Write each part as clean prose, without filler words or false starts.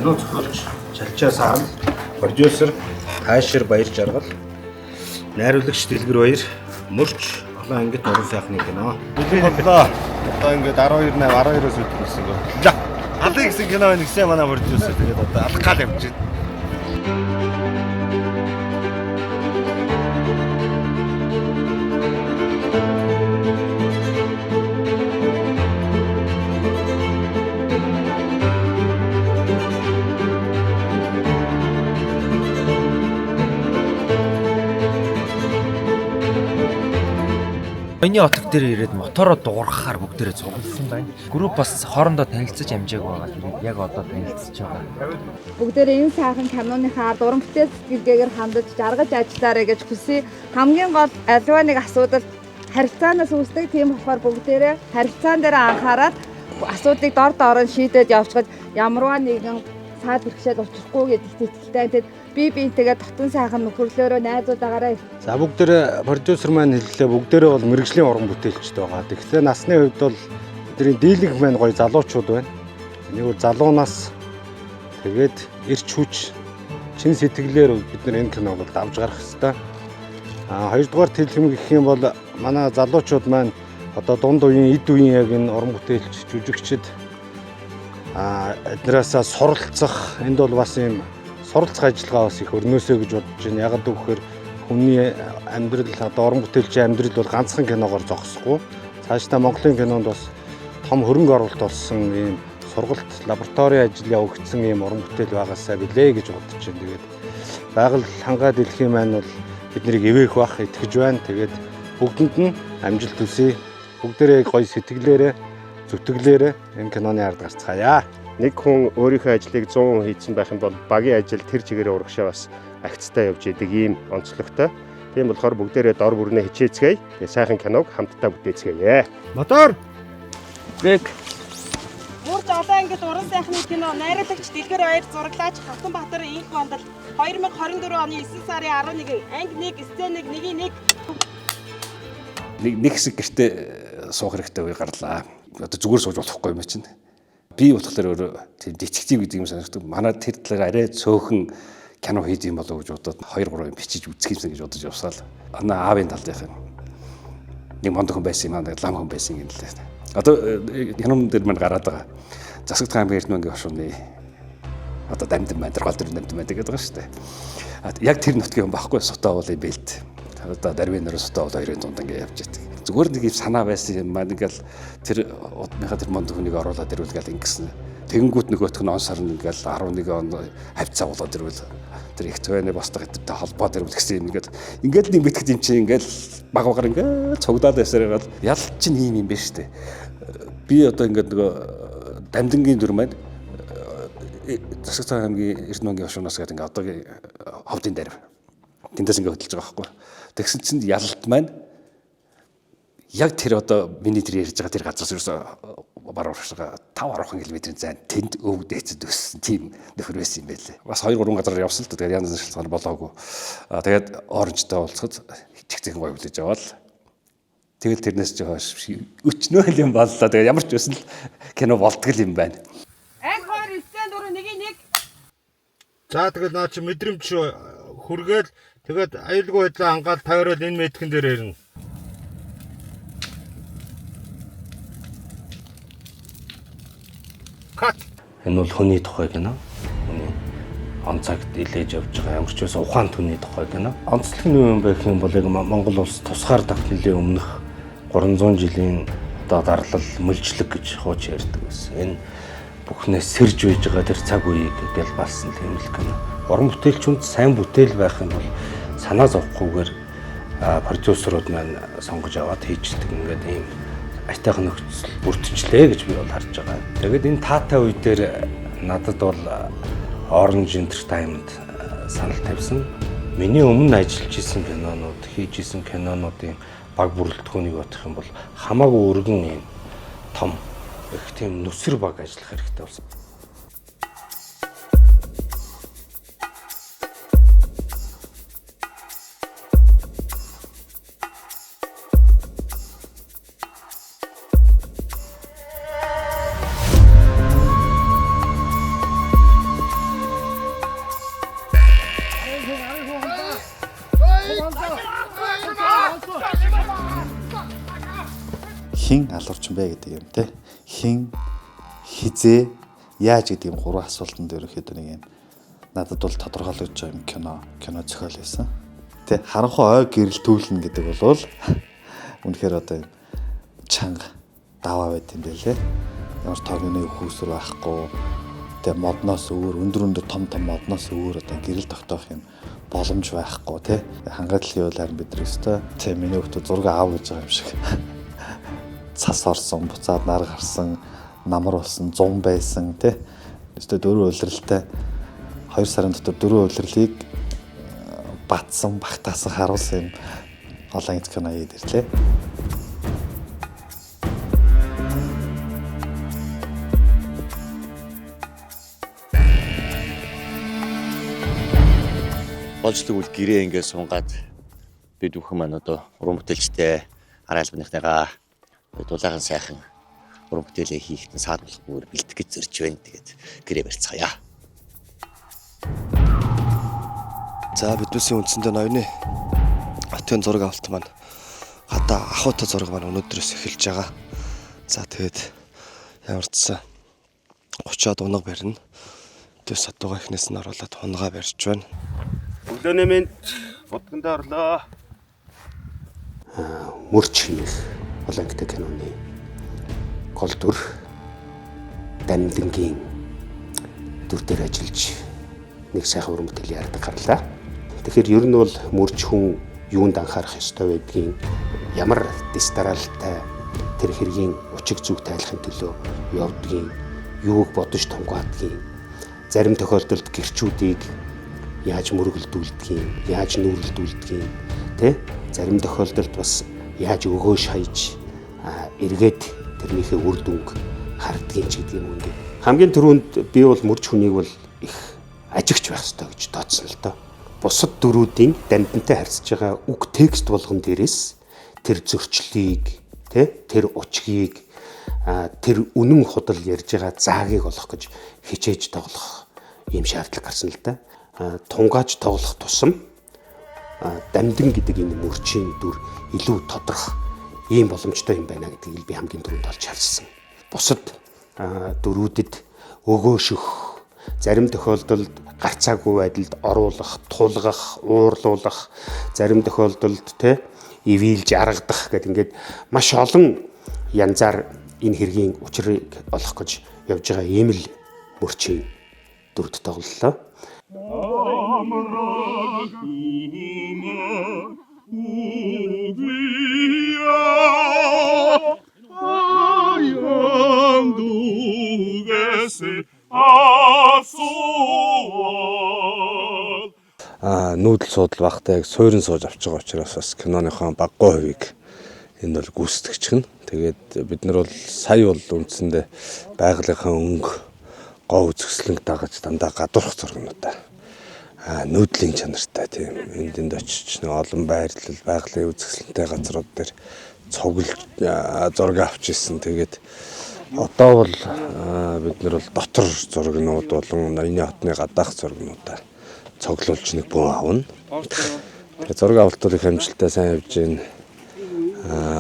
Кино зохиолч Чалчаа Саан, продюсер Таашир Баяр Жаргал, найруулагч Дэлгэр Баяр, мөрч олон ангит уран сайхны кино. Бүлэг боллоо. Одоо ингээд 12 8 12-оос өдөр гэсэн үг. Алыг гэсэн кино байна гэсэн манай продюсер. Тэгээд одоо алах гал явж байна. Миний отог дээр ирээд мотороо дуургахаар бүгдээрээ цугласан байна. Групп бас хоорондоо танилцаж амжаагүй байгаа. Тэгээд яг одоо танилцж байгаа. Бүгдээрээ энэ сайхан киноныхаа ард уран бүтээл сэтгэлгээгээр хандаж жаргаж ажиллаарай гэж хүсье. Хамгийн гол аливаа нэг асуудал харилцаанаас үүсдэг. Тийм болохоор бүгдээрээ харилцаан дээр анхаарал асуудлыг дор доор нь шийдээд явчихад ямарваа нэгэн саад бэрхшээл учрахгүй гэдэгт итгэлтэй. Тэгэд бие биентэйгээ дотн сайхан нөхөрлөөрөө найзуудаагаараа. За бүгдээрээ продюсер маань хэллээ, бүгдээрээ бол мэрэгжлийн уран бүтээлчд байгаа. Тэгэхээр насны хувьд бол бидний дийлэнх маань гоё залуучууд байна. Нэг бол залуунаас тэгээд эрч хүч, чин сэтгэлээр бид нар энэ киног бол давж гарах ёстой. А хоёрдугаар хэлхэм гэх юм бол манай залуучууд маань одоо дунд үеийн, эд үеийн яг энэ уран бүтээлч, жүжигчд эднээсээ суралцах, энд бол бас ийм суралцах ажиллагаа бас их өрнөөсэй гэж бодож байна. Яг л үгээр хүний амьдрал, одоо уран бүтээлчийн амьдрал бол ганцхан киногоор зогсохгүй. Цаашдаа Монголын кинонд бас том хөрөнгө оруулалт болсон ийм сургалт, лаборатори ажил явагдсан ийм уран бүтээл байгаасаа билээ гэж бодож байна. Тэгээд байгаль хангаа дэлхийн маань бол бид нарыг эвээх бах итгэж байна. Тэгээд бүгдэнд нь амжилт хүсье. Бүгдээрээ гоё сэтгэлээрээ, зүтгэлээрээ энэ киноны ард гарцгаая. Нэг хүн өөрийнхөө ажлыг 100% хийсэн байх юм бол багийн ажил тэр чигээрээ урагшаа бас агцтай явж идэг ийм онцлогтой. Тийм болохоор бүгдээрээ дор бүрнээ хичээцгээе. Тэгээ сайхан киног хамтдаа бүтээцгээе. Мотор! Бэг. Мөрж олон ангид уран сайхны кино найруулагч Дэлгэр Баяр, зураглаач Хатанбаатар Инх Гондол 2024 оны 9 сарын 11 анги 1 сцен 1 1-1. Нэг хэсэг гэртээ суух хэрэгтэй үе гарлаа. Одоо зүгээр сууж болохгүй юм чинь. Би болохоор өөрөө тийм детектив гэдэг юм санагддаг. Манай тэр талаар арай цөөхөн кино хийх юм болоо гэж бодоод 2 3 юм бичиж үзэх юмсан гэж бодож явсаал. Ана аавын талынх юм. Нэг монд хүн байсан юм аа, лам хүн байсан юм лээ. Одоо кинон дээр мань гараад байгаа. Засагт аймгийн Эрдмэнгийн хошууны одоо дамдын маань гол дүр дамдын маань гэдэг байгаа шүү дээ. Яг тэр нутгийн хүн байхгүй сутаа бол юм бэлт. Одоо дарвин нэр сутаа бол хоёрын дунд ингээ явж идэг. Зүгээр нэг юм санаа байсан юм маань ингээл тэр удмынхаа тэр монд хүнийг оруулаад ирвэл гал ингэсэн. Тэгэнгүүт нөгөөх нь он сарн ингээл 11 он хавцаа болоод ирвэл тэр их цойны босдог хэдтэй холбоод ирвэл гэсэн юм ингээл ингээл нэг битгэд юм чинь ингээл баг багаар ингээл цугдаад байсаар байгаад ял чинь ийм юм байна шүү дээ. Би одоо ингээд нөгөө дамдингийн дүр маань Засаг цагаан аймгийн Эрдмэнгийн хошуунаас гэдэг ингээд одоогийн ховдын дарив. Тэндээс ингээд хөдөлж байгаа байхгүй. Тэгсэн чинь ялалт маань яг тэр одоо миний тэр ярьж байгаа тэр газраас ерөөсөө баруун урагшаа 5 10 км-ийн зайд тэнд өвөг дээцэд өссөн тийм нөхөр байсан юм байлээ. Бас 2 3 газар явсан л да. Тэгээд янз янз шалтгаан болоогүй. Тэгээд оранжтай уулзахад чигцэн гоё хүлээж аваад тэгэл тэрнээс ч хойш өчнөө л юм боллоо. Тэгээд ямар ч байсан л кино болдгол юм байна. Анги 2 сцен 4 1-1. За тэгэл наа чи мэдрэмж хүргээл тэгээд аюулгүй байдлаа хангаал тойрол энэ меткэн дээр ирнэ. Кат. Энэ бол хүний тухай кино. Хүний он цагт илээж явж байгаа ямар ч байсан ухаан түүний тухай кино. Онцлог нь юу юм бэ гэх юм бол яг Монгол улс тусгаар тогтнолын өмнөх 300 жилийн одоо дарлал мөлжлөг гэж хууч ярьдаг байсан. Энэ бүхнээс сэрж үйж байгаа тэр цаг үеийг гэл балсан тийм л кино. Уран бүтээлч хүнд сайн бүтээл байх юм бол санаа зовхгүйгээр продюсерууд маань сонгож аваад хийждэг ингээд ийм айтайхан нөхцөл бүрдчихлээ гэж би бол харж байгаа. Тэгээд энэ таатай үе дээр надад бол Orange Entertainment санал тавьсан. Миний өмнө ажиллаж исэн кинонууд, хийж исэн кинонуудын баг бүрэлдэхүүнийг бодох юм бол хамаагүй өргөн ийм том их тийм нүсэр баг ажиллах хэрэгтэй болсон. Хэн алуурчин бэ гэдэг юм те. Хэн хизээ яаж гэдэг юм гурван асуултанд ерөнхийдөө нэг юм надад бол тодорхойлогдож байгаа юм кино зохиол байсан. Тэ харанхуй ой гэрэл түүлнэ гэдэг бол үнэхээр одоо юм чанга даваа байт юм байлээ. Ямар тогны хүүсэр байхгүй. Тэ модноос өөр өндөр өндөр том том модноос өөр одоо гэрэл тогтоох юм боломж байхгүй тий. Хангатлын үйл харин бид нар өстой. Тэ миний хүүхдүүд зураг аав гэж байгаа юм шиг. Цас орсон, буцаад нар гарсан, намар болсон, зун байсан тий. Өстой дөрвөн улиралтай 2 сарын дотор дөрвөн улирлыг батсан, багтаасан, харуулсан юм олон ангит кино хийгээд ирлээ. Болж тэгвэл гэрээ ингээд сунгаад бид бүхэн маань одоо уран бүтээлчтэй арын албаныхныгаа дулаахан сайхан уран бүтээлээ хийхэд нь саад болохгүйгээр бэлтгэж гэж зорж байна. Тэгээд гэрээ барьцгаая. За биднээсийн үндсэндээ ноёны хотын зураг авалт маань гадаа ахуйтай зураг маань өнөөдрөөс эхэлж байгаа. За тэгээд ямар ч сан 30-аад унга барина. Тэс садууга эхнээс нь оруулаад унгаа барьж байна. Өглөөний мэнд будгандаа орлоо. Мөрч хэмээх олон ангитай киноны гол дүр Дамдингийн дүр дээр ажиллаж нэг сайхан уран бүтээлийн ярддаг гарлаа. Тэгэхээр ер нь бол мөрч хүн юунд анхаарах ёстой байдгийг, ямар дэс дараалалтай тэр хэргийн учиг зүг тайлахын төлөө явдгийг, юуг бодож тунгаадгийг, зарим тохиолдолд гэрчүүдийг яаж мөргөлдүүлдгийг, яаж нүүрэлдүүлдгийг, тэ зарим тохиолдолд бас яаж өгөө шаяж эргээд тэрнийхээ үр дүнг хардгийг ч гэдэг юм ингээд. Хамгийн түрүүнд би бол мөрч хүнийг бол их ажигч байх ёстой гэж тооцсон л доо. Бусад дүрүүдийн дамдантай харьцаж байгаа үг текст болгон дээрээс тэр зөрчлийг, тэ тэр учгийг, тэр үнэн худал ярьж байгаа заагийг олох гэж хичээж тоглох ийм шаардлага гарсан л да. Тунгааж тоглох тусам дамдин гэдэг энэ мөрчийн дүр илүү тодорх ийм боломжтой юм байна гэдгийг би хамгийн түрүүнд олж харсан. Бусад дүрүүдэд өгөөшөх, зарим тохиолдолд гарцаагүй байдалд оруулах, тулгах, уурлуулах, зарим тохиолдолд те ивэлж аргадах гэдэг ингээд маш олон янзаар энэ хэргийн учрыг олох гэж явж байгаа ийм л мөрчийн дүрд тоглолоо. Нүүдэл суудал багтаа яг суурин сууж авч байгаа учраас бас киноныхоо баггүй хувийг энэ бол гүйцэтгэж гэн. Тэгээд бид нар бол сая бол үндсэндээ байгалийнхаа өнгө гоо үзэсгэлэнг дагаж дандаа гадуурх зургнуудаа нүүдлийн чанартай тийм энд энд очиж нэг олон байрлал байгалийн үзэсгэлэнтэй газрууд дээр цуглаж зураг авч ирсэн. Тэгээд одоо бол бид нар бол дотор зургнууд болон ноёны хотны гадаах зургнуудаа цоглуулж нэг бөөн авна. Тэгээд зураг авалтууд их амжилттай сайн явж байна.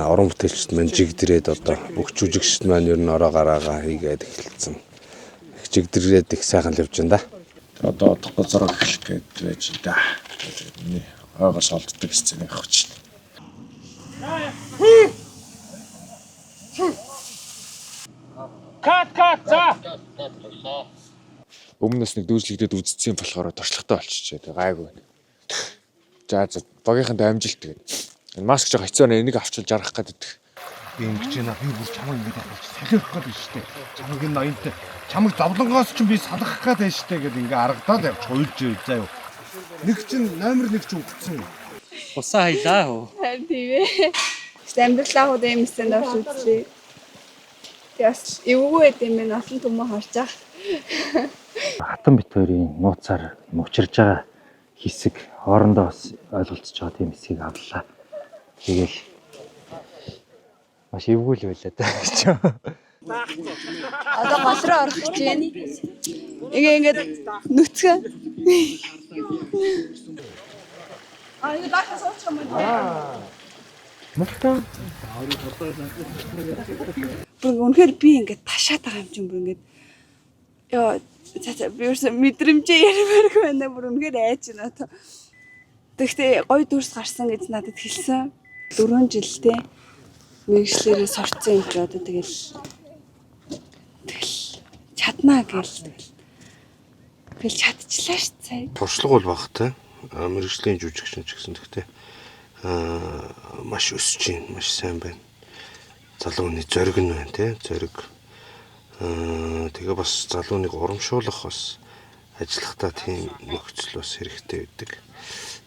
Уран бүтээлчд маань жигдрээд одоо бүх жүжигчд маань ер нь ороо гараагаа хийгээд эхэлсэн. Их жигдрээд их сайхан л явж байна да. Одоо одохгүй зураг эхлэх гээд байж да. Миний ойгоос олддог сцен явах гэж. Кат кат за. Өмнөөс нэг дүүжлэгдээд үзсэн болохоор туршлагатай болчихжээ. Тэг гайгүй байна. За за багийнханд амжилт тэгээд. Энэ маск жоох хэцүү байна. Энийг авчвал жаргах гээд идэх. Би ингэж байна. Би бүр чамайг ингэж авч солиорох гээд байна шүү дээ. Чамайг энэ ноёнтой чамайг зовлонгоос ч би салгах гээд байна шүү дээ гэдэг ингээ аргадаад явж хуйлж заа юу. Нэг чинь номер 1 чинь үгцэн. Усаа хаялаа хөө. Харин тийм ээ. Амьдралаа хүүд юм сценд орж үзлээ. Тэгээ бас эвгүй байд юм байна. Олон түмэн харж байгаа. Хатан бит хоёрын нууцаар юм учирж байгаа хэсэг хоорондоо бас ойлголцож байгаа тийм хэсгийг авлаа. Тэгэл маш эвгүй л байлаа даа гэж. Одоо гол руу орох гэж байна. Ингээ ингээд нүцгэн. Аа ингэ дааша суучих юм уу? Мултаа. Бүр үнэхээр би ингээд ташаад байгаа юм чинь бүр ингээд ёо, за за, би ерөөсө мэдрэмжээ ярмааргүй байна. Бүр үнэхээр айж байна одоо. Тэгтээ гоё дүрс гарсан гэж надад хэлсэн. 4 жилтэй мэргэжлээрээ сурцсан юм чи одоо тэгэл тэгэл чаднаа гэл тэгэл чадчихлаа ш сая. Туршлага бол багтай. Мэргэжлийн жүжигчин ч гэсэн тэгтээ маш өсөж байна, маш сайн байна. Залуу хүний зориг нь байна тий, зориг. Тэгээ бас залууныг урамшуулах бас ажиллахдаа тийм нөхцөл бас хэрэгтэй байдаг.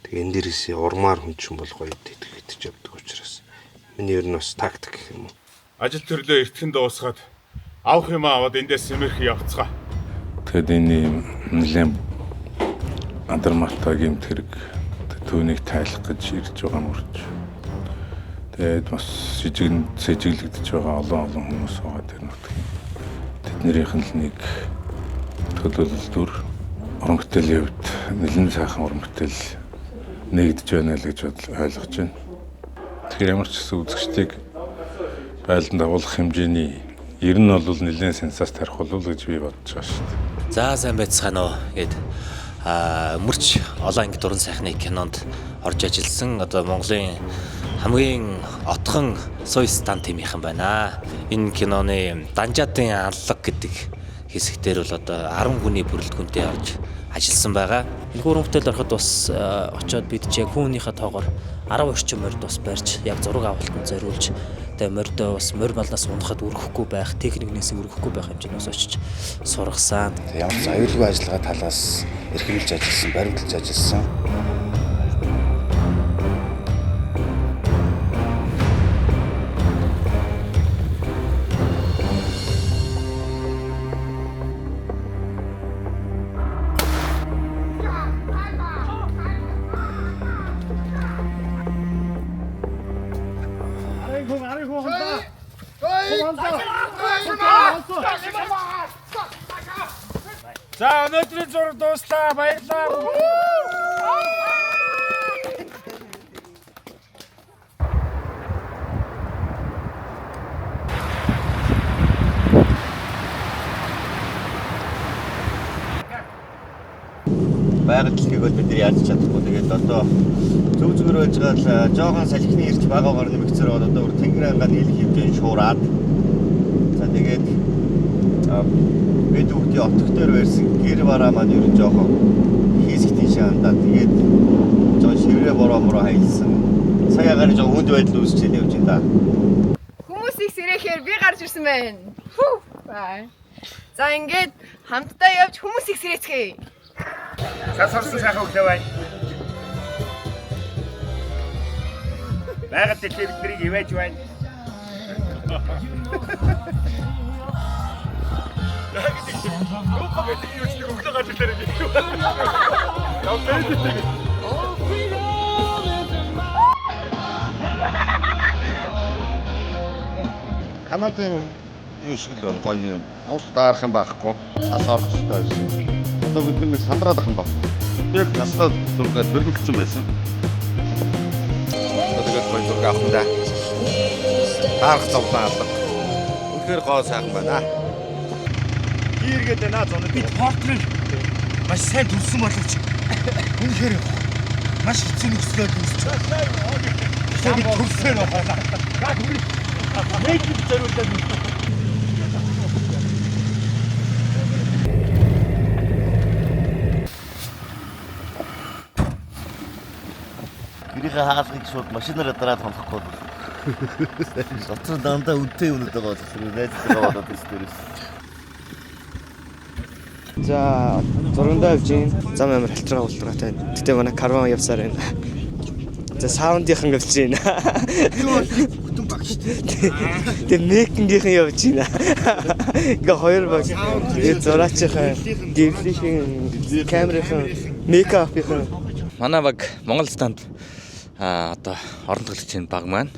Тэгээ энэ дээрээс урмаар хүн чинь бол гоё итгэж явдаг учраас миний ер нь бас тактик гэх юм уу. Ажил төрлөө эртхэн дуусгаад авах юм аваад эндээс сэмэрх явцгаа. Тэгэд энэ юм нэлээд адармаатай гэмт хэрэг түүнийг тайлах гэж ирж байгаа мөрч. Тэгээд бас сэжиглэгдэж байгаа олон олон хүмүүс байгаа тэр нутгийн. Тэднэрийнх нь л нэг төлөөлөл дүр уран бүтээлийн хувьд нэлээд сайхан уран бүтээл нэгдэж байна л гэж ойлгож байна. Тэгэхээр ямар ч гэсэн үзэгчдийг байлдан дагуулах хэмжээний ер нь бол нэлээд сенсац тарих болов уу гэж би бодож байгаа шүү дээ. За, сайн байцгаана уу гэд мөрч олон анги дуран сайхны кинонд орж ажилласан одоо Монголын хамгийн отхон суй stunt team ийнхэн байна. Энэ киноны Данжаадын аллаг гэдэг хэсэгтэр бол одоо 10 хүний бүрэлдэхүүнтэй орж ажилласан байгаа. Энэ уран бүтээл ороход бас очиод бид чи яг хүүнийхээ тоогоор 10 орчим морд бас барьж яг зураг авалтанд зориулж тэгээ мордоо бас морь малнаас унахад өргөхгүй байх, техникнээс өргөхгүй байх хэмжээний бас очиж сургасан. Ямар ч аюулгүй ажиллагаа талаас эрхэмлж ажилласан, баримталж ажилласан. За, өнөөдрийн зураг дууслаа. Баярлалаа. Байгаль дэлхийг бол бид нар яаж чадахгүй. Тэгээд одоо зөв зүгээр байж байгаа л жоохон салхины ирч багаагаар нэмэгцээр бол одоо бүр тэнгэр ангаа нийлэх хэмжээнд шуураад. За, тэгээд бид бүгдийн отог дээр барьсан гэр бараа маань ер нь жоохон хийсэх тийшээ хандаа. Тэгээд жоохон шиврээ бороо мороо хаялсан. Цаг агаарын жоохон хүнд байдал үүсчээл явж байна да. Хүмүүс их сэрэхээр би гарч ирсэн байна. Фүү. Бай. За, ингээд хамтдаа явж хүмүүс их сэрээцгээе. Сасарсан сайхан өглөө байна. Байгаль дэлхий биднийг ивэж байна. Яг тийм. Юу гэдэг юм чи өглөө гарч ирлээ гэж. Яа байдаг. Канадын юу шиг л гоё юм. Ус даарах юм байхгүй. Тас орох хэрэгтэй байсан. Одоо бид нэг сандраад ах юм баг. Яг настай зургаад бэрхэлсэн байсан. Одоо тэгээд гоё зураг авах юм да. Даарах зовлон алга. Үнэхээр гоо сайхан байна. Гэргээд байна зона. Бид портрийг маш сайн төрсөн боловч үнэхээр маш хэцүү нөхцөл байдал үүсэж байна. Тэгэхээр бид төрсөөр байна. Нэг зориулаад. Гэрийнхээ хаалгыг шууд машинаараа дараад хонхохгүй бол. Дотор дандаа үнэтэй юмнууд байгаа болохоор найзтайгаа болоод ирсэн. За, зургандаа явж гин. Зам амар халтрага ултратай. Гэтэ манай карван явсаар байна. За, sound ынхан явж байна. Би бол бүтэн баг шүү дээ. Тэгээ making ийнхэн явж байна. Ингээ хоёр баг. Тэгээ зураачийнхан, гэрлийнхэн, камерынхан, makeup ынхан. Манай баг Монгол stunt одоо орон тоглогчийн баг маань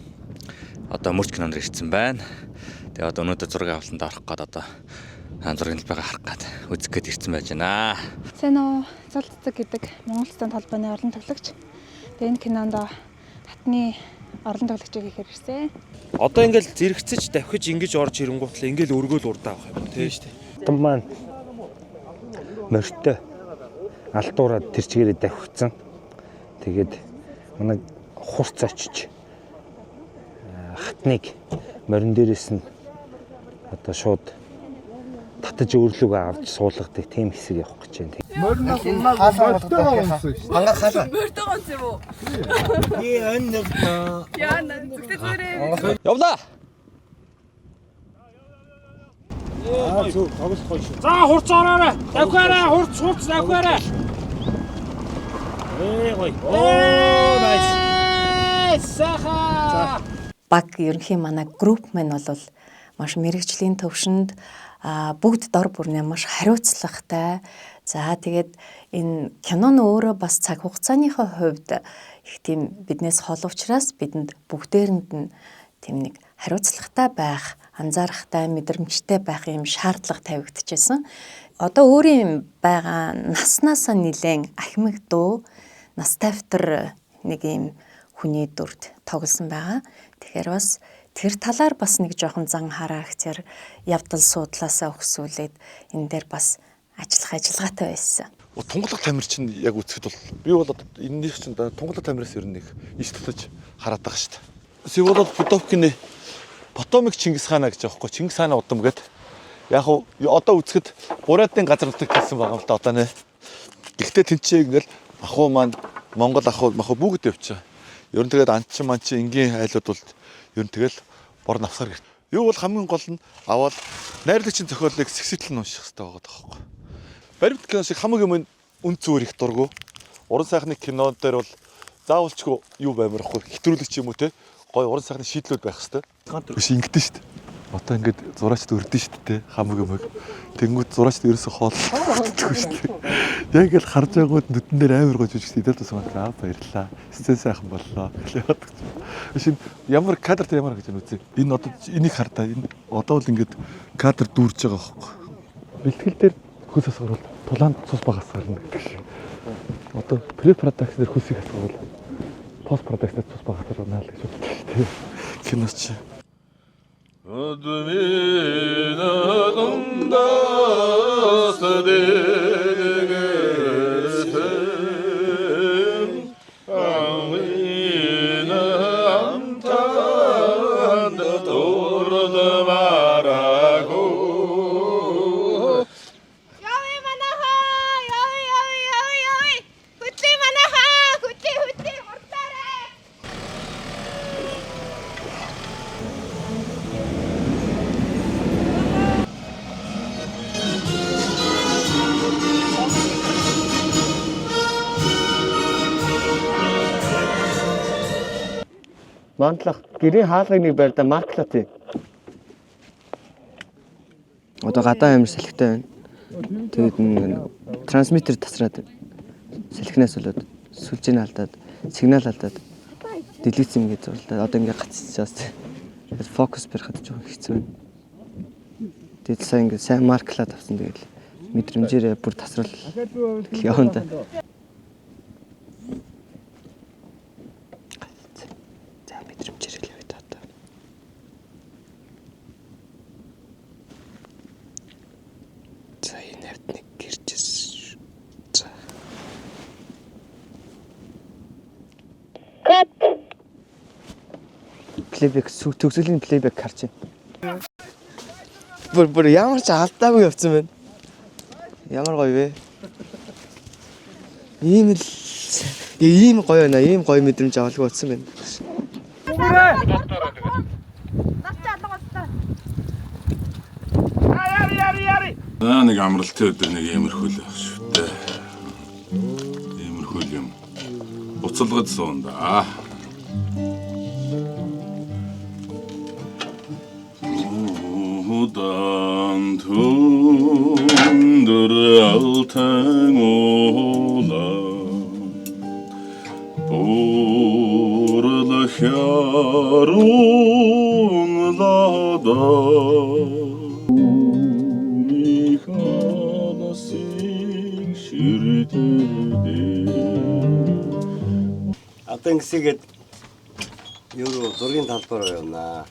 одоо мөрч кинонд ирсэн байна. Тэгээ одоо өнөөдөр зураг авалтанд орох гээд одоо зургийн талбайгаа харах гээд үзэх гээд ирсэн байж байна. Сайн уу, Зул цэцэг гэдэг Монгол stunt холбооны орон тоглогч. Тэгээ энэ кинонд хатны Орлон тоглогчийг хийхээр ирсэн. Одоо ингээл зэрэгцэж давхиж ингэж орж ирэнгүүтлээ ингээл өргөөл урдаа авах юм тий шүү дээ. Хатан маань морьтой алдуураад тэр чигээрээ давхицсан. Тэгээд манай хурц очиж хатныг морин дээрээс нь одоо шууд татаж өөрлөгөө авч суулгадаг тийм хэсэг явах гэж байна. Морин бол хаалга болгодог. Ханга хаалга. Морьтойгоо унсан юм уу? Би өнөг. Яна зүгтээ зүрээ. Явлаа. Аа зөв тоглох гоё шүү. За хурц ороорой. Давхиарай, хурц хурц давхиарай. Ээ гоё. Оо nice. Сайхан. Баг ерөнхий манай групп маань бол маш мэрэгжлийн төвшөнд бүгд дор бүрнээ маш хариуцлагатай. За тэгээд энэ кино нь өөрөө бас цаг хугацааныхаа хувьд их тийм биднээс хол учраас бидэнд бүгдээрэнд нь тийм нэг хариуцлагатай байх, анзаарахтай, мэдрэмжтэй байх юм шаардлага тавигдчихсан. Одоо өөрийн байгаа наснаасаа нэлээд ахмаг дуу, нас тавтар нэг юм хүний дүрд тоглосон байгаа. Тэгэхээр бас тэр талаар бас нэг жоохон зан характер явдал суудлаасаа өгсүүлээд энэ дээр бас ажиллах ажиллагаатай байсан. Тунгалаг тамир чинь яг үзэхэд бол би бол энэнийх чинь тунгалаг тамираас ер нь нэг иш татаж хараад байгаа шүү дээ. Всеволод Пудовкины Потомик Чингис хаана гэж аахгүй Чингис хаана удам гэд яг уу одоо үзэхэд Бурятын газар нутаг гэсэн байгаа юм л да одоо нэ. Гэхдээ тэнцээ ингээл ахуу маань Монгол ахуу махуу бүгд явчихаа. Ер нь тэгээд анчин манчин энгийн айлууд бол ер нь тэгэл бор навсгаар гэрт. Юу бол хамгийн гол нь аваад найрлагчийн зохиолыг сэгсэтэл нь унших хэрэгтэй байгаа даахгүй. Баримт кино шиг хамаг юм үн зүгээр их дургу. Уран сайхны кинон дээр бол заавалчгүй юу баймар ахгүй хэтрүүлэгч юм уу те. Гой уран сайхны шийдлүүд байх хэрэгтэй. Биш ингэдэж шүү дээ. Одоо ингээд зураачд өрдөн шүү дээ хамаг юмыг. Тэнгүүд зураачд ерөөсө хоол өгдөг шүү дээ. Яг л харж байгууд нүдэн дээр амар гоо жүжигч идэл тус маань аа баярлаа. Сцен сайхан боллоо. Яваад гэж. Биш энэ ямар кадр дээр ямар гэж үзье. Энэ одоо энийг хар та. Энэ одоо л ингээд кадр дүүрж байгаа хөөхгүй. Бэлтгэл дээр хөлс асгарвал тулаанд цус багаас гарна гэдэг шиг. Одоо pre production дээр хөлсийг асгарвал post production дээр цус багаас гарна л гэж боддог шүү дээ. Киноч. Явъя манайхаа, явъя явъя явъя явъя. Хөдлөе манайхаа, хөдлөе хөдлөе хурдлаарай. Мантлах гэрийн хаалгыг нэг байр да марклат. Одоо гадаа амар салхитай байна. Тэгээд трансмиттер тасраад салхинаас болоод сүлжээний алдаад сигнал алдаад дэлгэц юм гэж зурлаа. Одоо ингээ гацчихаас. Тэгээд фокус барихад жоохон хэцүү байна. Тэгээд сайн ингээ сайн марклаад авсан тэгээд мэдрэмжээрээ бүр тасрал явна да. За мэдрэмжээрээ л явъя та одоо. За энэ хавьд нэг гэрчээс. За. Playback төгсгөлийн playback харж байна. Бүр бүр ямар ч алдаагүй явцсан байна. Ямар гоё вэ? Ийм л ийм гоё байна. Ийм гоё мэдрэмж авалгүй утсан байна. За нэг амралтын өдөр нэг иймэрхүү л байх шүү дээ. Иймэрхүү юм. Буцалгад суун да. Удан түндэр алтан ула Бурлахярун лада Михаласыг шүртэдэ Одоо ингэсгээд Юу руу зургийн талбай руу явнаа.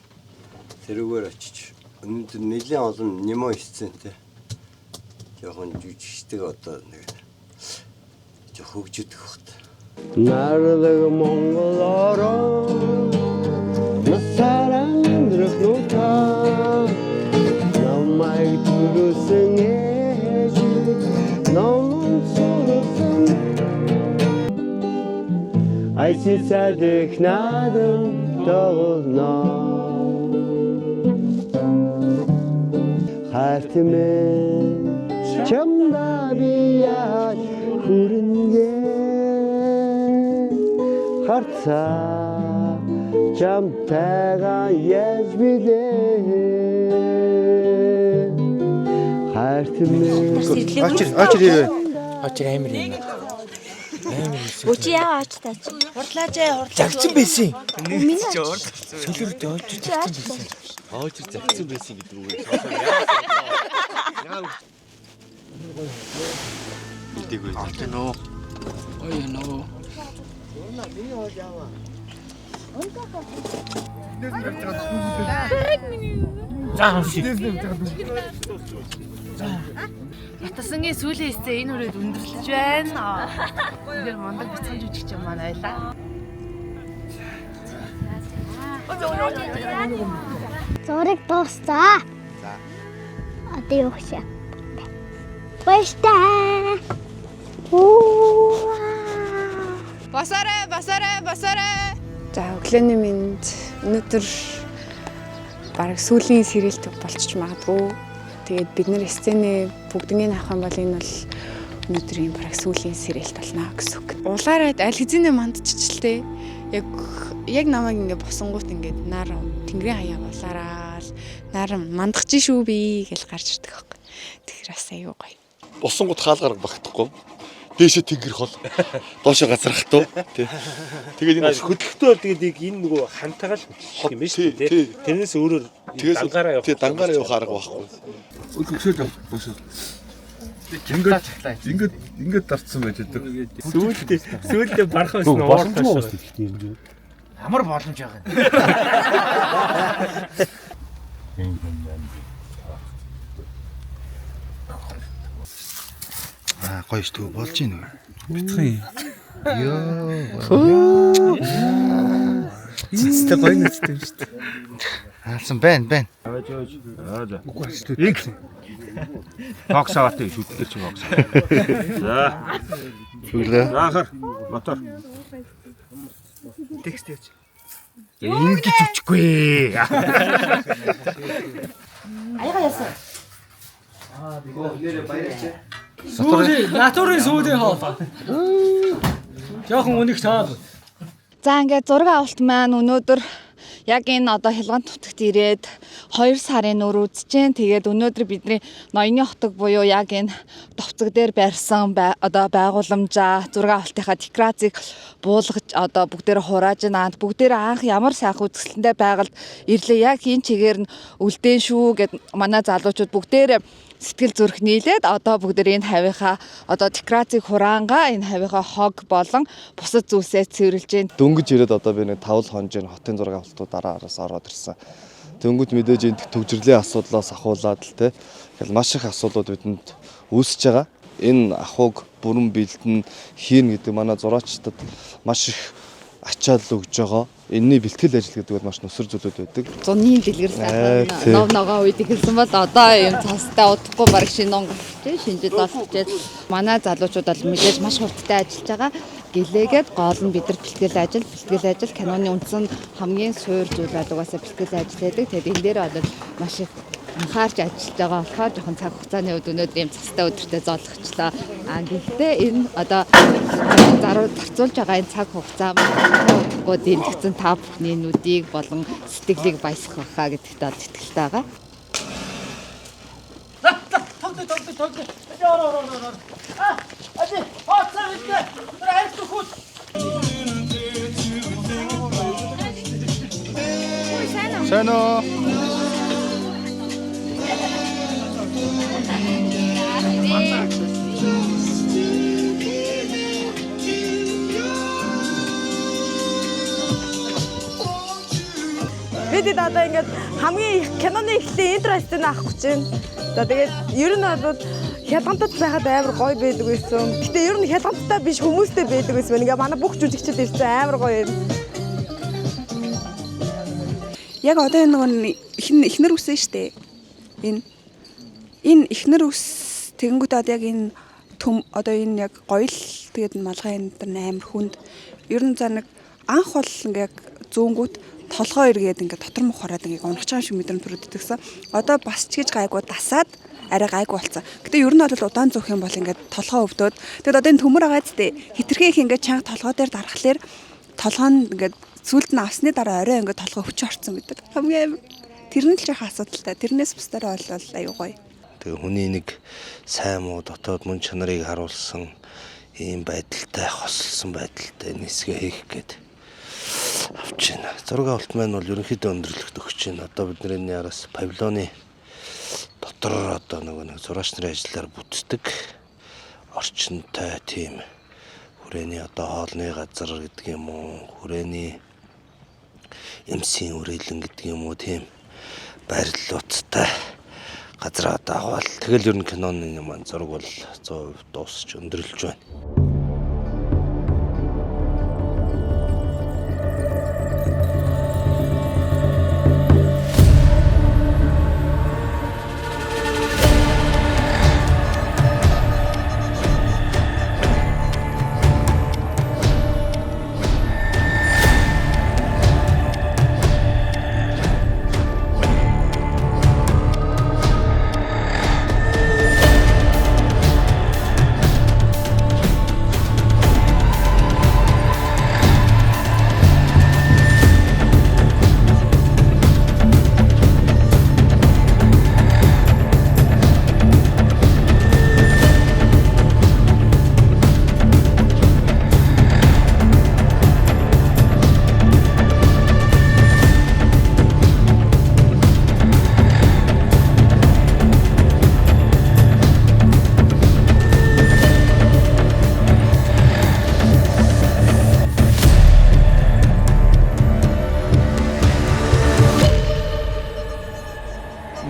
Тэрүүгээр очиж өнөөдөр нэлээд олон немо сцентэй жоохон жүжигчдэг одоо нэг жоо хөгжөдөх бат. Нарлаг Монгол орон насаран амьдрах нутаа намайг төрүүлсэн ээж номон сурсан Айси цадих наадам тоглоно хайртмэ чамда би яаж хүрнэ харцаа чамтайгаа яаж билээ хайртмэ Очир очир ирээ. Очир амар юм. Амар юм. Өчи яа оч таач. Хурлаач ээ хурлаач. Загцсан байсан. Миний Солиорд очир загцсан байсан. Очир загцсан байсан гэдэг үг. Мэдээгүй. Олж гэнэ үү? Гоё юм уу? Миний хоол яава. За хамши. Ятасангийн сүүлийн хэсэг энэ үрээд өндөрлөж байна. Тэгэхээр мундаг бяцхан жүжигч юм маань байлаа. Зураг дуусцаа. За. Одоо юу хийх вэ? Баяртай. Оо. Босоорой, босоорой, босоорой. За өглөөний мэнд өнөөдөр бараг сүүлийн сэрээлт болчих магадгүй. Тэгээд бид нэр сцений бүгднийг авах юм бол энэ бол өнөөдрийн бараг сүүлийн сэрээлт болно гэсэн үг. Улаарад аль хэзээ мандчихлээ. Яг намайг ингээ босонгуут ингээд нар тэнгэрийн хаяа улаараал нар мандах чи шүү би гэж гарч ирдэг байхгүй. Тэгэхээр бас аюу гоё. Босонгууд хаал гарга багтахгүй. Дээшээ тэнгэр хол. Доошоо газрахтуу. Тий. Тэгээд энэ хөдөлгөтөө бол тэгээд яг энэ нөгөө хантайгаа л хөдөлгөх юм байна шүү дээ. Тэрнээс өөрөөр дангаараа явах. Тий, дангаараа явах арга байхгүй. Өглөөшөө босоо. Ингээд дарцсан байж байдаг. Сүүлдээ бархан байсан уур боломжгүй юм. Ямар боломж байгаа юм. Энэ юм байна. Аа гоё шүү болж гин үү? Битгий. Йоо. Цэцтэй гоё нүдтэй юм шүү дээ. Хаалсан байна байна. Аваач аваач. Аа за. Үгүй шүү дээ. Фокс аваатай шүтлэр чи фокс. За. Сүглээ. За хар. Мотор. Текст яаж. Ингэж өчгүй. Аяга яасан. Аа нэрээ баярч. Сүүлийн натурын сүүлийн хоол. Жохон үнэх таал. За ингээд зураг авалт маань өнөөдөр яг энэ одоо хялган нутагт ирээд 2 сарын нүр үзэж гэн. Тэгээд өнөөдөр бидний ноёны хотог буюу яг энэ товцог дээр барьсан одоо байгууламжаа зураг авалтынхаа декорацийг буулгаж одоо бүгдээр хурааж байна. Бүгдээр анх ямар сайхан үзэсгэлэнтэй байгальд ирлээ. Яг энэ чигээр нь үлдээн шүү гэд манай залуучууд бүгдээр сэтгэл зүрх нийлээд одоо бүгдээр энэ хавийнхаа одоо декорацийг хураангаа энэ хавийнхаа хог болон бусад зүйлсээ цэвэрлж байна. Дөнгөж ирээд одоо би нэг тавл хонж энэ хотын зураг авалтууд дараа араас ороод ирсэн. Дөнгөж мэдээж энэ төвжирлийн асуудлаас ахуулаад л те тэгэл маш их асуудлууд бидэнд үүсэж байгаа. Энэ ахуйг бүрэн бэлдэн хийнэ гэдэг манай зураачдад маш их ачаал өгж байгаа. Энэний бэлтгэл ажил гэдэг бол маш нүсэр зүйлүүд байдаг. Зуны дэлгэр сайхан нов ногоо үед эхэлсэн бол одоо юм цастай удахгүй баг шинэ он гарч шинэ жил болчихжээ. Манай залуучууд бол мэдээж маш хурдтай ажиллаж байгаа. Гэлээгээд гол нь бид нар бэлтгэл ажил киноны үндсэн хамгийн суур зүйл бол угаасаа бэлтгэл ажил байдаг. Тэгээд энэ дээр бол маш их анхаарч ажиллаж байгаа болохоор жоохон цаг хугацааны хувьд өнөөдөр ийм цастай өдөртөө зоолгочлоо. А гэхдээ энэ одоо зарцуулж байгаа энэ цаг хугацаа удахгүй дэмжигдсэн та бүхний нүдийг болон сэтгэлийг баясгах байхаа гэдэгт бол итгэлтэй байгаа. Тогт. Ор. А, ади, хоцоо хэлтэй. Тэр айц хүүд. Сайн уу? одоо ингээд хамгийн их киноны эхлэлийн intro сцен авах гэж байна. За тэгээд ер нь бол хялгантад байхад амар гоё байдаг байсан. Гэтэ ер нь хялганттай биш хүмүүстэй байдаг байсан. Ингээ манай бүх жүжигчид ирсэн амар гоё юм. Яг одоо энэ нөгөө эхнэр үсэн штэ. Энэ эхнэр үс тэгэнгүүтээ одоо яг энэ төм одоо энэ яг гоёл тэгээд малгай энэ дэр амар хүнд. Ер нь за нэг анх бол ингээ яг зөөнгүүт толгой эргээд ингээ дотор мөх хараад ингээ унах чаан шиг мэдрэмж төрөд идэгсэн. Одоо бас ч гэж гайгүй дасаад арай гайгүй болсон. Гэтэ ер нь бол удаан зөөх юм бол ингээ толгой өвдөд. Тэгэд одоо энэ төмөр байгаа зү хитрхи их ингээ чанга толгой дээр дарахлаар толгой нь ингээ сүлд нь авсны дараа орой ингээ толгой өвч орцсон гэдэг. Хамгийн амар. Тэр нь л жоохон асуудалтай. Тэрнээс бусдаараа бол аюу гоё. Тэгээ хүний нэг сайн муу дотоод мөн чанарыг харуулсан ийм байдалтай, хосолсон байдалтай нисгээ хийх гээд авч байна. Зураг авалт маань бол ерөнхийдөө өндөрлөгт өгч байна. Одоо бидний араас павильоны дотор одоо нөгөө нэг зураач нарын ажиллаар бүтдэг орчинтой тийм хүрээний одоо хоолны газар гэдэг юм уу, хүрээний эмсийн үрээлэн гэдэг юм уу, тийм байрлалуудтай газар одоо аваад тэгэл ер нь киноны маань зураг бол 100% дуусч өндөрлөж байна.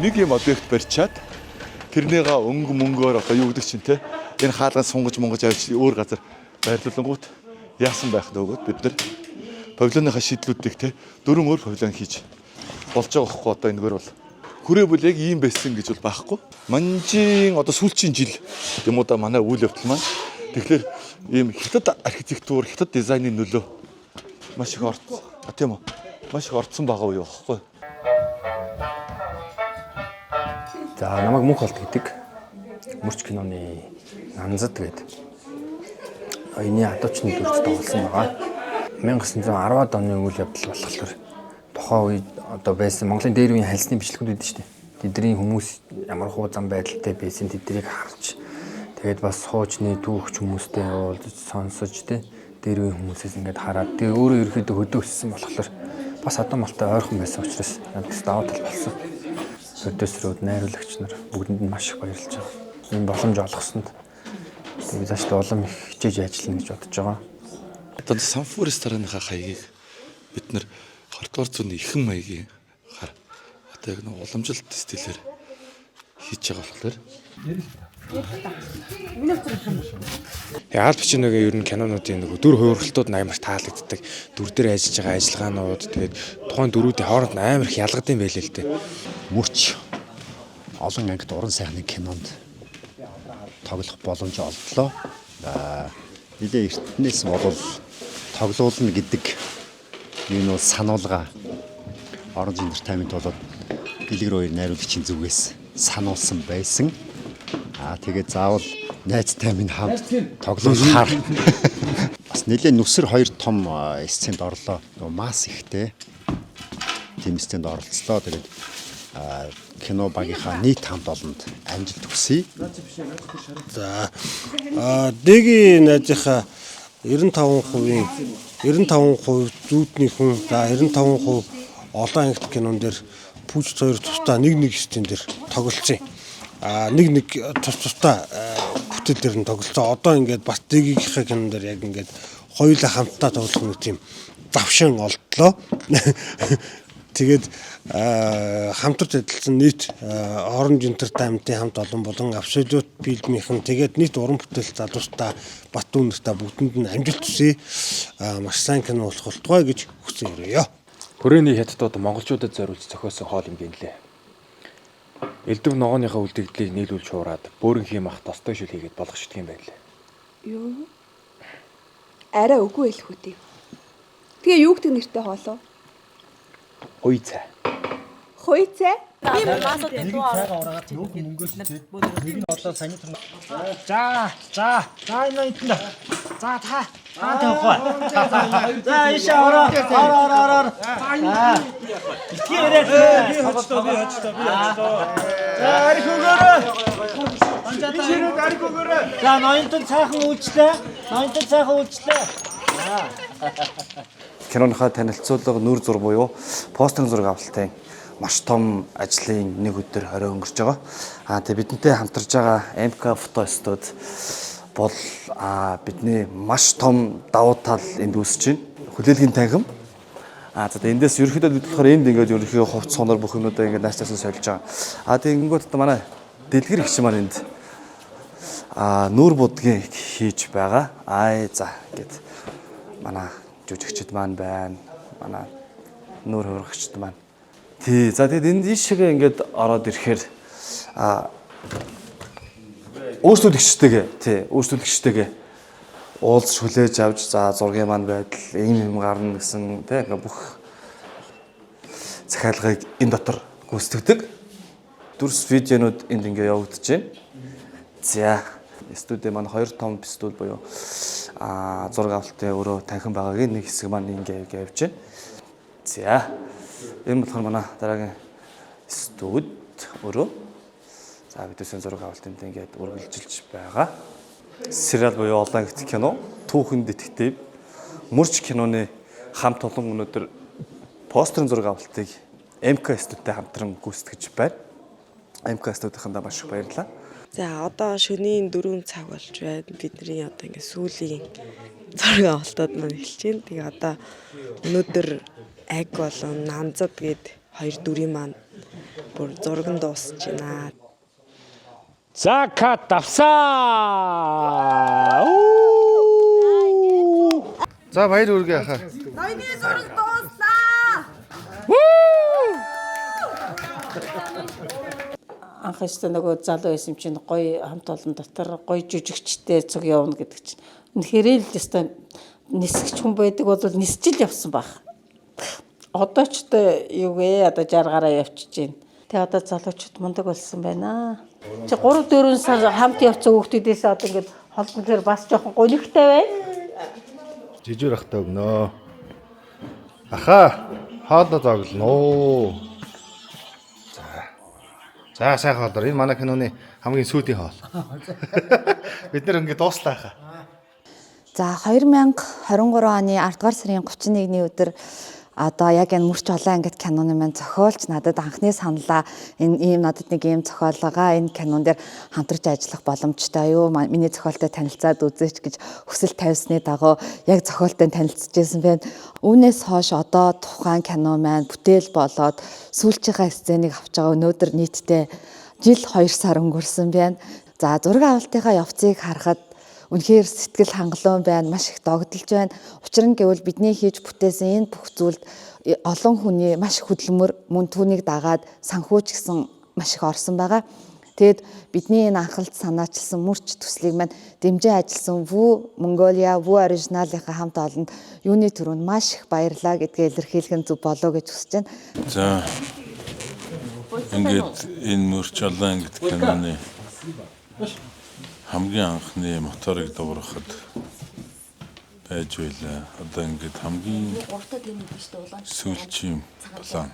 Нэг юм объект барьчаад тэрнийгээ өнгө мөнгөөр одоо юу гэдэг чинь те энэ хаалган сунгаж мунгаж авч өөр газар байрлуулангуут яасан байх нөгөөд бид нар павильоныхаа шийдлүүдийг те дөрвөн өөр павильон хийж болж байгаа хөөхгүй. Одоо энэгээр бол хүрээ бол яг ийм байсан гэж бол байхгүй. Манжийн одоо сүүлчийн жил юм уу да манай үйл явдал маань. Тэгэхээр ийм хятад архитектур, хятад дизайны нөлөө маш их орцсон. Тийм үү? Маш их орцсон байгаа үе байхгүй. За намайг Мөнх Холт гэдэг. Мөрч киноны Нанзад гэдэг. Ноёны адуучны дүрд тоглосон байгаа. 1910-ад оны үйл явдал болохоор тухайн үед одоо байсан Монголын дээр үеийн хальсны бичлэгүүд байдаг шүү дээ. Тэдний хүмүүс ямар хуу зам байдалтай байсан тэднийг харж тэгээд бас хуучны түүхч хүмүүстэй уулзаж сонсож тэ дээр үеийн хүмүүсээс ингээд хараад тэгээ өөрөө ерөөхдөө хөдөө өссөн болохоор бас адуу малтай ойрхон байсан учраас надад даваа тал болсон. Продюсерүүд, найруулагч нар бүгдэнд нь маш их баярлж байгаа. Энэ боломж олгосонд тэгээд цаашдаа улам их хичээж ажиллана гэж бодож байгаа. Одоо Санфу рестораныхаа хаягийг бид нэр 20 дугаар зууны ихэн маягийн хар одоо яг нэг уламжлалт стилээр хийж байгаа болохоор Аль Пачиногийн ер нь кинонуудын нөгөө дүр хувиргалтууд нь амар таалагддаг. Дүр дээр ажиллаж байгаа ажиллагаанууд тэгээд тухайн дүрүүдийн хооронд нь амар их ялгадсан байлээ л дээ. Мөрч олон ангид уран сайхны кинонд тоглох боломж олдлоо. Нилээ эртнээс болвол тоглуулна гэдэг энэ бол сануулга Orange Entertainment болоод Дэлгэр хоёр найруулагчийн зүгээс сануулсан байсан. Тэгээд заавал найзтай минь хамт тоглуулахаар бас нэлээ нүсэр хоёр том сценд орлоо. Нөгөө мас ихтэй тийм сценд оролцлоо. Тэгээд кино багийнхаа нийт хамт олонд амжилт хүсье. За Дэгийн найзынхаа 95% 95% зүүдний хүн, за 95% олон ангит кинон дээр пүүж хоёр тусдаа нэг нэг сцен дээр тоглолцсон. Нэг тус тусдаа бүтээл дээр нь тоглолцсон. Одоо ингээд бас Дэгийнхээ кинон дээр яг ингээд хоёулаа хамтдаа тоглох нэг тийм завшин олдлоо. Тэгээд хамтарч ажилласан нийт Orange Entertainment-ийн хамт олон болон Absolute Film-ийнхэн тэгээд нийт уран бүтээл залуустаа Бат дүүнэртээ бүгдэнд нь амжилт хүсье. Маш сайн кино болох болтугай гэж хүсэн өрөөё. Хүрээний хятадууд монголчуудад зориулж зохиосон хоол юм гинлээ. Элдв ногооныхоо үлдэгдлийг нийлүүлж хуураад бөөрөнхий мах тостой шүл хийгээд болгочдөг юм байлээ. Юу? Арай үгүй хэлэх үү тийм. Тэгээ юу гэдэг нэртэй хоолоо? Хуй цай. Хуй цай? Цайгаа ураагаад нүүх мөнгөөс тий. Нэг нь олоо саний төр. За, за, за энэ энэ. За та та тавихгүй. За ийшээ ороо. Ороо ороо ороо. За. Битгий яриад. Би хоцтой, би хоцтой, би хоцтой. За арх өгөөрэй. Анжаа арх өгөөрэй. За ноёнтон сайхан үйлчлээ. Ноёнтон сайхан үйлчлээ. За. Киноныхаа танилцуулга нүүр зур буюу постерын зураг авалтын маш том ажлын нэг өдөр хорой өнгөрч байгаа. Аа тэгээ бидэнтэй хамтарч байгаа МК фото студ бол бидний маш том давуу тал энд үүсэж байна. Хүлээлгийн танхим. Аа за тэгээ эндээс ерөнхийдөө бид болохоор энд ингээд ерөнхийдөө хувц сонор бүх юмнуудаа ингээд нааш таасан сольж байгаа. Аа тэгээ ингэнгүүт одоо манай дэлгэр гिच маань энд нүүр будгийн хийж байгаа. Аа за ингээд манай жүжигчд маань байна. Манай нүүр хувиргагчд маань. Тий. За тэгэд энд ийшээгээ ингээд ороод ирэхээр өөрсдөлөгчтэйгээ тий, өөрсдөлөгчтэйгээ уулзч хүлээж авч за зургийн маань байдал ийм юм гарна гэсэн тий ингээд бүх захиалгыг энэ дотор гүйцэтгэдэг. Дүрс видеонууд энд ингээд явагдаж байна. За студи маань хоёр том студ буюу зураг авалтын өөрөө танхим байгаагийн нэг хэсэг маань ингээд явж байна. За энэ болохоор манай дараагийн студ өөрөө. За бидүүсэн зураг авалтанд ингээд үргэлжилж байгаа. Сериал буюу олон ангит кино, түүхэн детектив, мөрч киноны хамт олон өнөөдөр постерын зураг авалтыг МК студитэй хамтран гүйцэтгэж байна. МК студийнхандаа маш их баярлалаа. За одоо шөнийн 4 цаг болж байна. Бидний одоо ингээд сүүлийн зураг авалтууд маань эхэлж байна. Тэгээ одоо өнөөдөр аг болон нанзад гээд хоёр дүрийн маань бүр зураг нь дуусч байна. За кат авсаа. За баяр хүргэе ахаа. Ноёны зураг дууслаа. Анх өстө нөгөө залуу байсан чинь гоё хамт олон дотор гоё жүжигчтэй цуг явна гэдэг чинь. Үнэхээр л өстө нисгч хүн байдаг бол нисчил явсан байх. Одоо ч одоо юу гээ одоо 60 гараа явчихж байна. Тэгээ одоо залуучууд мундаг болсон байна. Чи 3 4 сар хамт явцсан хүүхдүүдээс одоо ингээд холбогдохоор бас жоохон гонигтай байна. Жижүүр ахтай өгнөө. Ахаа хоолоо зоглоно. За. За сайхан хоолоор. Энэ манай киноны хамгийн сүүлийн хоол. Бид нэр ингээд дууслаа хаа. За 2023 оны 10 дугаар сарын 31-ний өдөр одоо яг энэ мөрч олон ангит киноны маань зохиолч надад анхны саналаа энэ ийм надад нэг ийм зохиол байгаа, энэ кинон дээр хамтарч ажиллах боломжтой юу, миний зохиолтой танилцаад үзээч гэж хүсэл тавьсны дагуу яг зохиолтой танилцж байсан байна. Үүнээс хойш одоо тухайн кино маань бүтээл болоод сүүлчийнхаа сценийг авч байгаа өнөөдөр нийтдээ жил 2 сар өнгөрсөн байна. За зураг авалтынхаа явцыг харахад үнэхээр сэтгэл хангалуун байна, маш их догдолж байна. Учир нь гэвэл бидний хийж бүтээсэн энэ бүх зүйлд олон хүний маш их хөдөлмөр мөн түүнийг дагаад санхүүч гэсэн маш их орсон байгаа. Тэгэд бидний энэ анхалт санаачилсан мөрч төслийг маань дэмжин ажилласан Вүү Mongolia, Вүү Original-ийнхаа хамт олонд юуны түрүүнд маш их баярлалаа гэдгээ илэрхийлэх нь зөв болоо гэж хүсэж байна. За ингээд энэ мөрч олон ангит киноны хамгийн анхны моторыг дуурайхад байж байлаа. Одоо ингээд хамгийн сүүлчийн план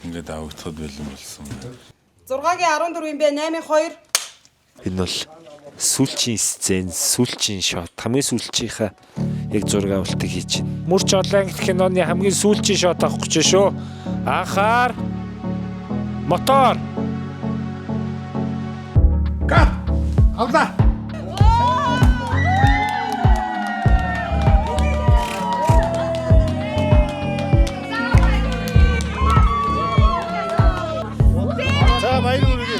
ингээд авагдахад бэлэн болсон байна. 6-гийн 14 юм бэ? 8-ын 2. Энэ бол сүүлчийн сцен, сүүлчийн шот, хамгийн сүүлчийнхаа яг зураг авалтыг хийж байна. Мөрч олон ангит киноны хамгийн сүүлчийн шот авах гэж шүү. Анхаар мотор. Кат! Авлаа. За баяр хүргэе.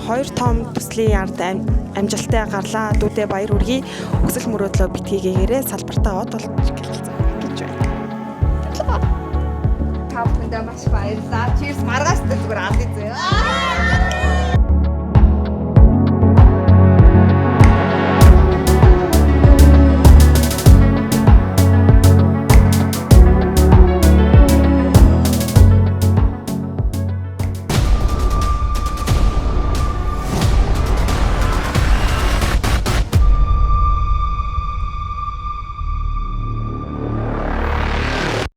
Хоёр том төслийн ард амжилттай гарлаа. Дүүдээ баяр хүргэе. Өсөл мөрөөдлөө битгийгээрээ салбартаа од болж гэлцээ гэж байна. Та бүхэндээ маш баярлалаа. Cheers маргааш зүгээр аль зөө.